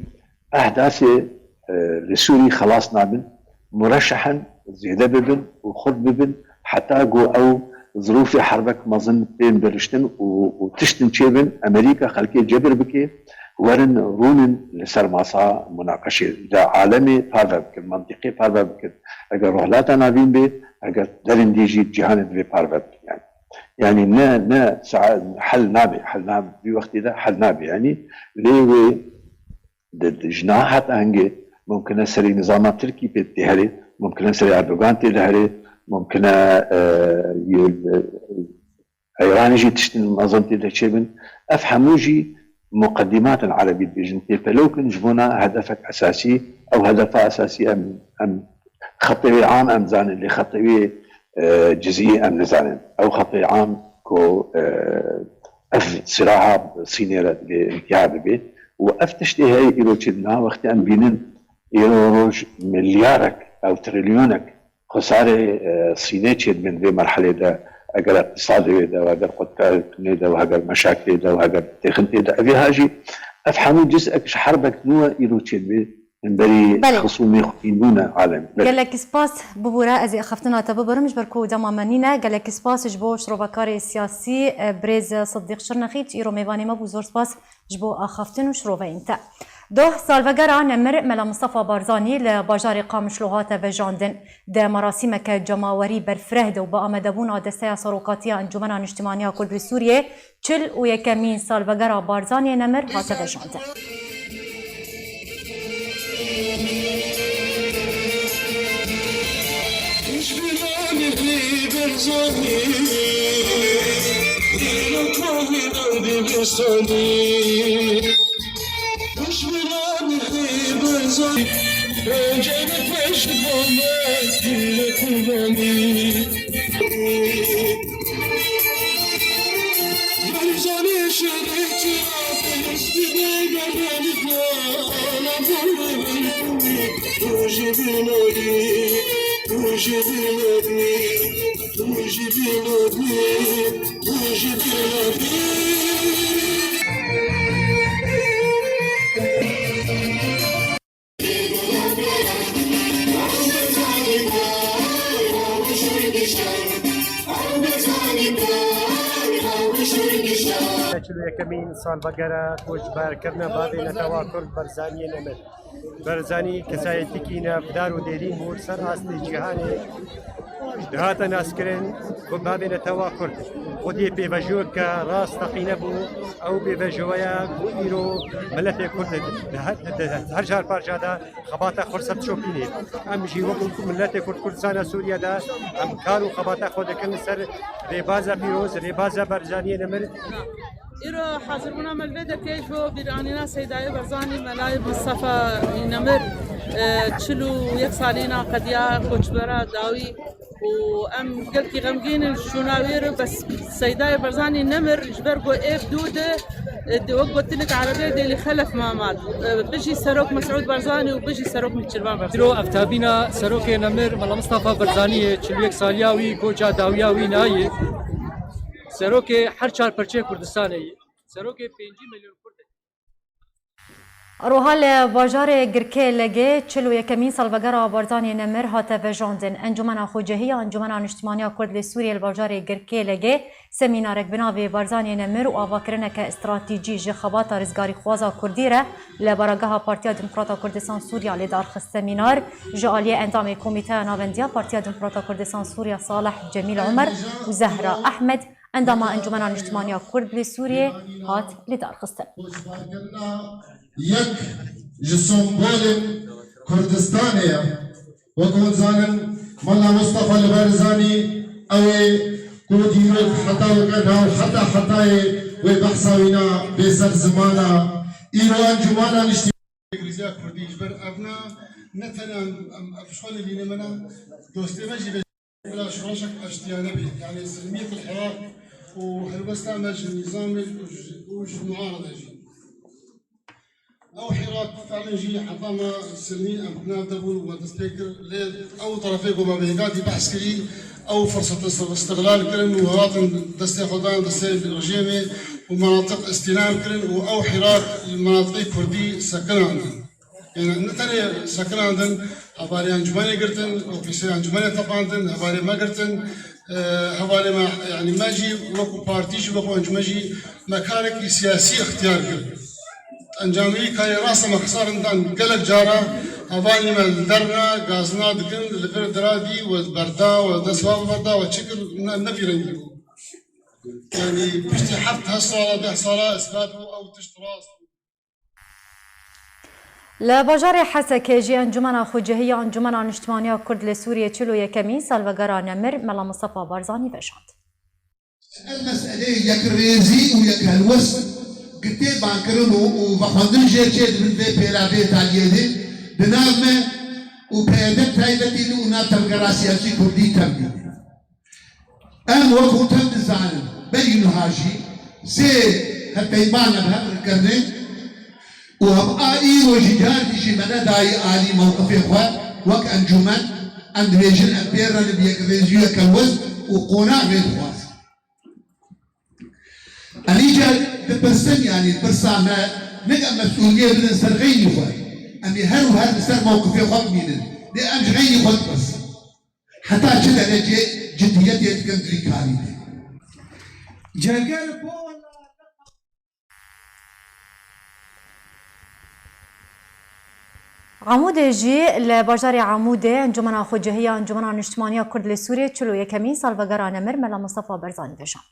ehdasê, e, li Sûrî xelas nabin, mureşehin zêde bibin û xurt bibin, heta ku ew zirûfê herbek mezin bên biriştin û, û tiştin çêbin, Amerîka xelkê cebir bike, werin rûnin li ser masa munaqeşê de alemê parve bikin, mantîqê parve bikin. Eger Rojhilata Navîn bê, eger derên dî jî cîhanê divê parve bikin. Yani, yani ne, ne saa-, hel nabe, hel nabe, bir wextê de hel nabe yani. Lê wê di, di, ji niha heta hingê mumkin e serê nizama Tirkî pê tê herê, mumkin e serê Erdogan tê de herê, mumkin e, e, yê, e, Eyranê jî tiştin mezin tê de çêbin. Ev hemû jî muqedîmatin erebî dibêjin, têpelok in ji bona hedefek esasî. Ew hedefa esasî em, em xetê wê am em zanin, lê xetê wê, e, cizî em nizanin. Ew xetê am ku, e, ev siraha Sînê re divê întiha bibe û ev tiştê heye îro çêdina wextê em bînin Îro roj milyarek ew trilyonek xisarê, e, sînê çêdibin vê merhelê de, eger iqtisadê wê de, eger qutkarê de, eger meşakilê de, eger têxintê de. Evê ha jî ev hemû cizek ji herbek nû îro çêdibê hemberî Belê. Xisûmê xwînbûne alem. Belê. Gelek spas bibûre, ez ê axaftina te bibirim, ji ber ku dema me nîne. Gelek spas ji bo şirovekarê siyasî, e, birêz Siddîq Şirnexî, îro mêvanê me bû. Zor spas ji bo axaftin û şiroveyên te. Doh salvegera nemir Mela Mistefa Barzanî li bajarê Qamişlo hate vejandin. Di merasîmeke cemawerî berfireh de û bi amadebûna Desteya Serokatiya Encûmena Niştimaniya Kurd li Sûriyê çil û yekemîn salvegera Barzaniyê nemir hate vejandin. Çil û yekemîn salvegera ku ji ber kirina bavê netewa Kurd Barzaniyê nemir. Barzanî kesayetîkî navdar û dêrîn bû li ser astê cîhanê. Dihate naskirin ku bavê netewa Kurd xwediyê pêvajoyeke rast teqîne bû. Ew pêvajoya ku îro miletê Kurd di her, di her çar parça de xebata xwe li ser dişopînê. Em jî wekî ku miletê Kurd Kurdistana Sûriye de em kar û xebata xwe dikin li ser rêbaza pîroz, rêbaza Barzaniyê nemir. Îro hazirbûna me li vê derkê ji bo bîranîna Seydayê Barzanî, Melayê Mistefa Nemir, e, çil û yek salîna qediya koçbera dawî û em gelkî xemgîn in ji şûna wê re, bes Seydayê Barzanî nemir, ji ber ku ê bi dû de, e, de wek gotinek erebê dêlî xelef ma mat. E, bijî Serok Mesûd Barzanî û bijî Serok Nêçîrvan Barzanî. Îro evtabîna Serokê nemir Mela Mistefa Barzanî ye, çil û yek saliya wî, koça dawiya wî nayê. Serokê her çar perçeyê Kurdistanê ye. Serokê pêncî milyon Kurd e. Roha li bajarê Girkê Legê çil û yekemîn salvegera Barzanê Nemir hate vejandin. Encûmena Xwecihî ya Encûmena Niştimaniya Kurd li Sûriyê li bajarê Girkê Legê semînarek bi navê Barzanê Nemir û avakirineke stratejî ji xebata rizgarîxwaza Kurdî re li barageha Partiya Demokrata Kurdistan Sûriya li dar xist. Semînar ji aliyê endamê Komîteya Navendiya Partiya Demokrata Kurdistan Sûriya Salih Cemîl Omer û Zehra Ehmed, endama Encûmena Niştimaniya Kurd li Sûriyê hat lidarxistin. Yek ji sembolên Kurdistanê ye. Wek hûn zanin, Mela Mustafa li Barzanî ew ê ku dîrok heta weke nav heta hetayê wê behsa wîna bê ser zimana. Îro Encûmena Niştimaniya Krîza Kurdî ji ber evna ne tenê em, em, ev şixulê bîne me ne dostê me jî vê bila şoreşek eştiyane bê. Yanî silmiyet el Iraq û helwesta me ji nîzamê û ji, û ji muarede jî. Ew Iraq felin jî heta me silmî em nav de bûn û me dest pê kir. Lê ew terefê ku me bi hêgatî behs kirî, ew firseta istiqlal kirin û hatin destê xwe dan destê rejêmê û menatiq îstîlam kirin û ew Iraq li menatiqê Kurdî sekinandin. Yanî ne tenê sekinandin, hevalê encûmenê girtin, ofîsê encûmenê teqandin, hevalê me girtin, e, hevalê me, yanî me jî wekû partî jî, wekû encûmen jî me karekî siyasî ixtiyar kir. Encamî karê rast e me xesarin dan gelek cara hevalî me li derna gazina dikin, li vir diradî we berda, we dest wan berda, we çi kir, ne, ne vî rengî bû. Yanî piştî heft heşt sala, deh sala isbat bû ew tişt rast. Li bajarê Hesekê jî Encûmena Xwecihî ya Encûmena Niştimaniya Kurd li Sûriyê çil û yekemîn salvegera Nemir Mela Mistefa Barzanî vejand. Ev meseleyê yekrêzî û yekhelwest gi tê bankirin û, û vexwendin jê çê dibin vê pêla vê taliyê de di nav me û P Y D taybetî de û nav tevgera siyasî kurdî tevdî de. Em wek hûn tev dizanin, berî niha jî sê hevpeymana bi hev re kirine. û hema îro jî car dî jî me nedayî alî mewqifê xwe wek encûmen, em dibêjin em pê re li bi yekrêzî û yekelwez û qonaxê dixwazin. Em îcar dipirsin, yanî pirsa me, nik em mesûliyê bidin ser xeynî xwe. Em ê her û her li ser mewqifê xwe bimînin. Dê em ji xeynî xwe dipirsin. Heta çi derecê ciddiyetê dikin di vî karî de? Cege li bo Amûdê jî, li bajarê Amûdê Encûmena Xwecehiya Encûmena Niştimaniya Kurd li Sûriyê çil û yekemîn salvegera nemir Mela Mistefa Barzanî vejand.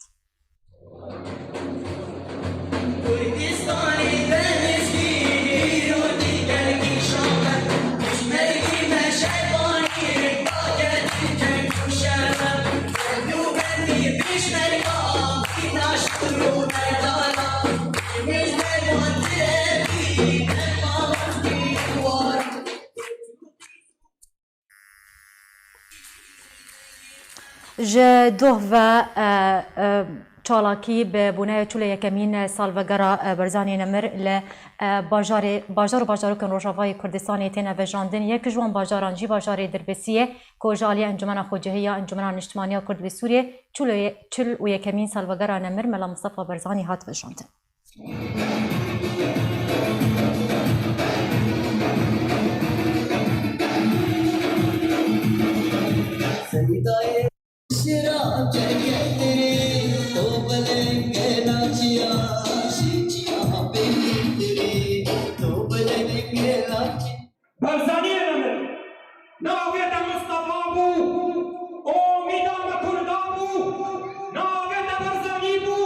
Ji doh ve, e, e, çalakî bi bûneyê çûlê yekemîn salvegera, e, Barzanî Nemir li, e, bajarê, bajar û bajarokên Rojavayê Kurdistanê têne vejandin. Yek ji wan bajaran jî bajarê Dirbêsiyê ku ji aliyê Encûmena Xwecihî ya Encûmena Niştimaniya Kurd li Sûriyê çûlê, çil û yekemîn salvegera Nemir Mela Mistefa Barzanî hat vejandin. Barzanî Nemir, navê te Mistefa bû, omîda me Kurda bû, navê te Barzanî bû,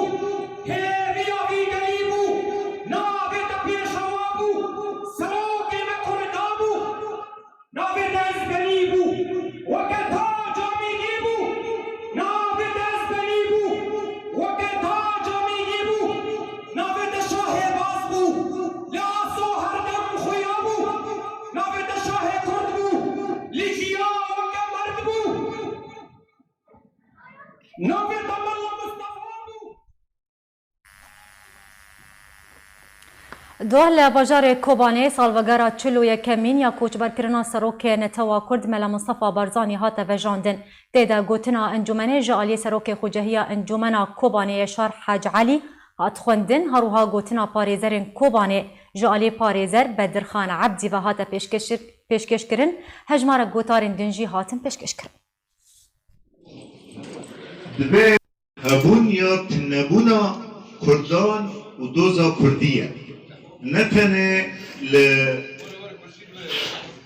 hêviya vî gelî bû, navê te Pêşewa bû, serokê me Kurda bû, navê te Ezbenî bû, weke taca mînî bû, navê te Ezbenî bû, weke taca mînî bû. Navê te Şahê Baz bû, li Aso herdem xuya bû. Navê te Şahê Kurd bû, li jiya weke merd bû. Navê te Mela Mistefa bû. Doh li bajarê Kobanê salvegera çil û yekemîn ya koçberkirina serokê Netewa Kurd Mela Mistefa Barzanî hate vejandin. Tê de gotina encûmenê ji aliyê serokê Xucehiya Encûmena Kobanê Yeşar Hec Elî hat xwendin, her wiha gotina parêzerên Kobanê ji aliyê parêzer Bedirxan Ebdî ve hate pêşkeşir-, pêşkêşkirin, hejmarek gotarên din jî hatin pêşkêşkirin. Divê hebûn ya tunebûna Kurdan û doza Kurdî ye. Ne tenê li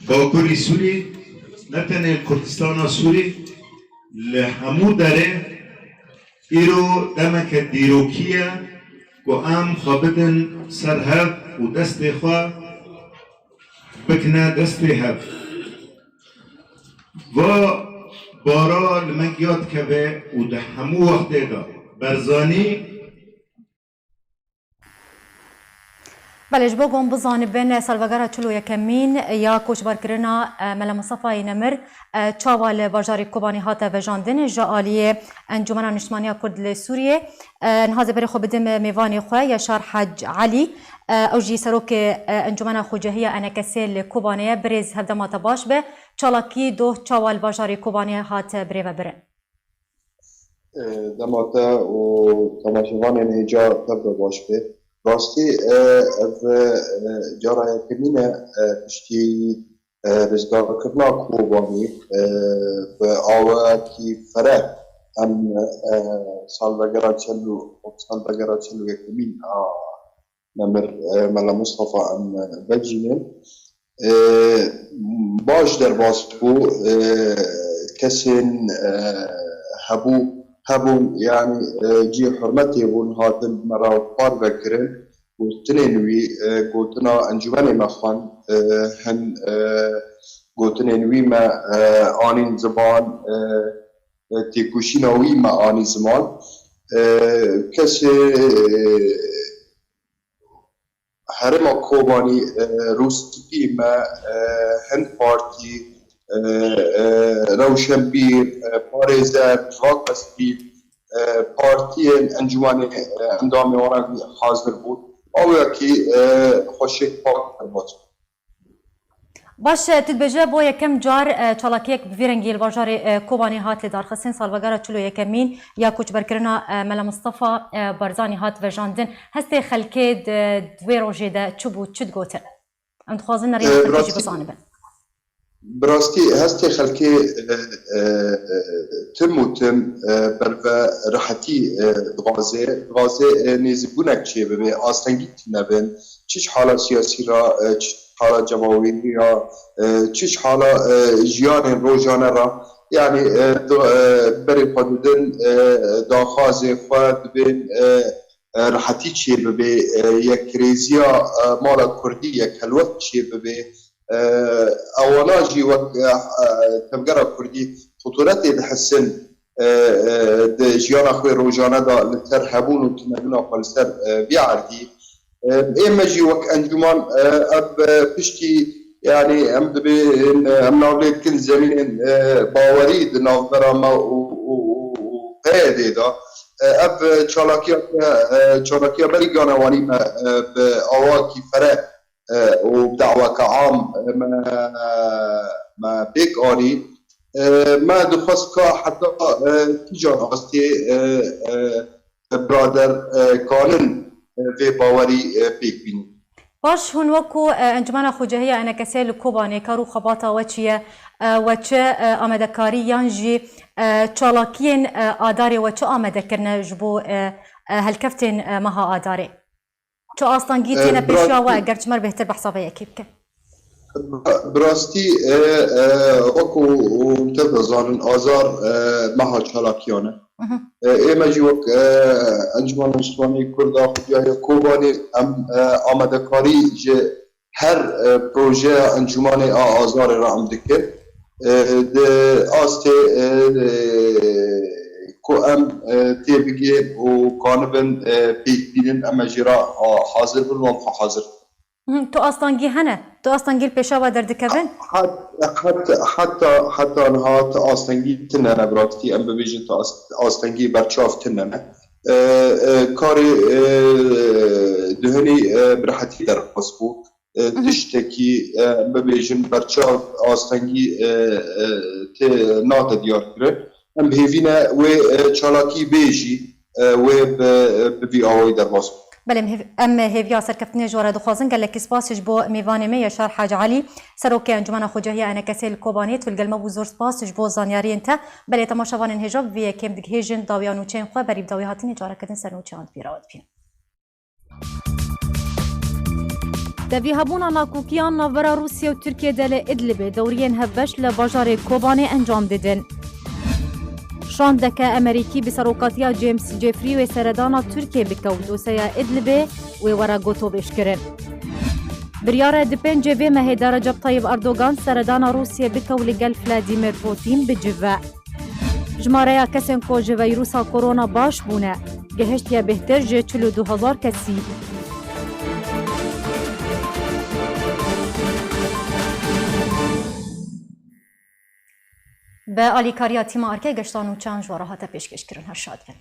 Bakurî Sûrî, ne tenê li Kurdistana Sûrî, li hemû derê îro demeke dîrokî ye ku em xwe bidin ser hev û destê xwe bikine destê hev. Va bara li me giya dikeve û di hemû wextê de Barzanî. Belê, ji bo ku em bizanibin, salvegera çil û yekemîn ya koçberkirina, e, Mela Mistefayê Nemir, e, çawa li bajarê Kobanê hate vejandin ji aliyê Encûmena Niştimaniya Kurd li Sûriyê. E, niha ez ê berê xwe bidim mêvanê xwe, Yaşar Hac Elî. E, ew jî serokê, e, Encûmena Xwecehiya Enekesê li Kobanê ye. Birêz, hevdema te baş be. Çalakî doh çawa li bajarê Kobanê hat birêvebirin? E, dema te û temaşevanên hêja tev de baş be. Rastî, e, ev, e, cara yekemîn e, e, piştî e, rizgarkirina Kobanî, e, bi awayekî fereh em, e, salvegera çil û, salvegera çil û yekemîn a Nemir, e, Mela Mistefa em, e, vecînin. E, baş derbas bû, e, kesên, e, hebû, hebûn, yanî, e, cî hurmetê bûn, hatin me re parve kirin. Gotinên wî, e, gotina encûmenê me xwend, e, hin, e, gotinên wî me, e, anîn ziman, e, e, têkoşîna wî me anî ziman. E, kesê, e, herêma Kobanî, e, rûspî me, e, hin partî, e, e, rewşenbîr, e, parêzer, civaka sivîl, e, partiyên encûmenê, e, endamê wan re hazir bûn. awiyakî, e, xweşik pak derbas. Baş e, tu dibêje bo yekem car e, çalakiyek bi vî rengî li bajarê e, Kobanê hat lidarxistin, salvegera çil û yekemîn ya koçberkirina e, Mela Mistefa e, Barzanî hat vejandin. Hestê xelkê di, di wê rojê de çi bû, çi digotin? Em dixwazin nerîna E, xelkê jî birastî, bizanibin. Bi rastî hestê xelkê, e, e, e, tim û tim, e, ber ve rehetî, e, dixwaze, dixwaze, e, nêzîkbûnek çêbibe, astengî tune bin, çi ji hala siyasî re, e, çi ji hala cemawerî re, e, çi ji hala, e, jiyanên rojane re, yanî, e, di, e, berê xwe didin, e, daxwazê xwe dibên, e, e, rehetî çêbibe, e, yekrêziya, e, mala kurdî, yekhelwek çêbibe. E, ewana jî wek, e, e, tevgera kurdî xuturetê dihisin, e, e, di jiyana xwe rojane de li ser hebûn û tunebûna xwe li ser, e, vî erdî. E, ê me jî wek encûman, e, ev, e, piştî, yanî em dibên, e, em navlê dikin zemînên, e, bawerî di navbera me û, û, û, û P Y D'ê de. E, ev, e, çalakiya, e, çalakiya berî ganewanî me, e, bi awakî fere, e, û bi daweke am, e, me, me pêk anî. E, me dixwest ka heta, e, kîjan astê, e, e, birader, e, kanin, e, vê bawerî, e, pêk bînin. Baş, hûn wekû, e, Encûmena Xwecehiya Enekesê li Kobanê kar û xebata we çi ye? E, we çi, e, amadekarî yan jî, e, çalakiyên, e, adarê we çi amade kirine ji bo, e, e, helkeftên, e, meha adarê? Çi astengî E, têne pêşiya we, birastî, eger çi me bêhtir behsa vê yekê bike? Bi rastî, e, e, wekû hûn tev dizanin, azar, e, meha çalakiyan e. Mhm. E, ê me jî wek, e, Encûmena Niştimanî Kurda Xwediyayê Kobanê em, e, amadekarî ji her, e, projeya encûmanê a azarê re em dikin. E, di astê, e, ku em, e, têbigihên û kanibin, e, pêk bînin, em e jê re, a, hazir bin, wan xwe hazir. Mhm, tu astengî hene? Tu astengî li pêşa we derdikevin? Het-, het-, heta, heta niha tu astengî tune ne, bi rastî em bibêjin tu as-, astengî berçav tune ne. E, e, karê, e, duhunî, e, bi rehetî derbas bû. E, Mhm. Tiştekî, e, bibêjin berçav astengî, e, e, tê nate diyar kirin. Em bi hêvî ne wê, e, çalakî bê jî, e, wê bi, bi vî awayî derbas bû. Belê, em hêv-, em hêviya serkeftinê ji we re dixwazin. Gelekî spas ji bo mêvanê me Yaşar Hacı Alî, Serokê Encûmena Xwecehiya Enekesê li Kobanê. Tu li gel me bû, zor spas ji bo zanyariyên te. Belê, temaşevanên hêja, bi vê yekê em digihêjin dawiya nûçeyên xwe, berî bi dawî hatinê careke din ser nûçeyan di bîra we dibînin. Tevî hebûna nakokiyan navbera Rûsya û Tirkiye de li Idlibê dewriyên hevbeş li bajarê Kobanê encam didin. Şandeke Emerîkî bi serokatiya James Jeffrey wê seredana Tirkiye bike û doseya Idlibê wê were gotobêjkirin. Biryar e di pêncê vê mehê de Recep Tayyip Erdogan seredana Rûsiyê bike û li gel Vladimir Putin bicive. Jimareya kesên ku ji veyrusa korona baş bûne, gihiştiye bêhtir ji çil û du hezar kesî. Bi alîkariya tîma Erkê geşta nûçeyan ji we re hate pêşkêşkirin. Her şad bin.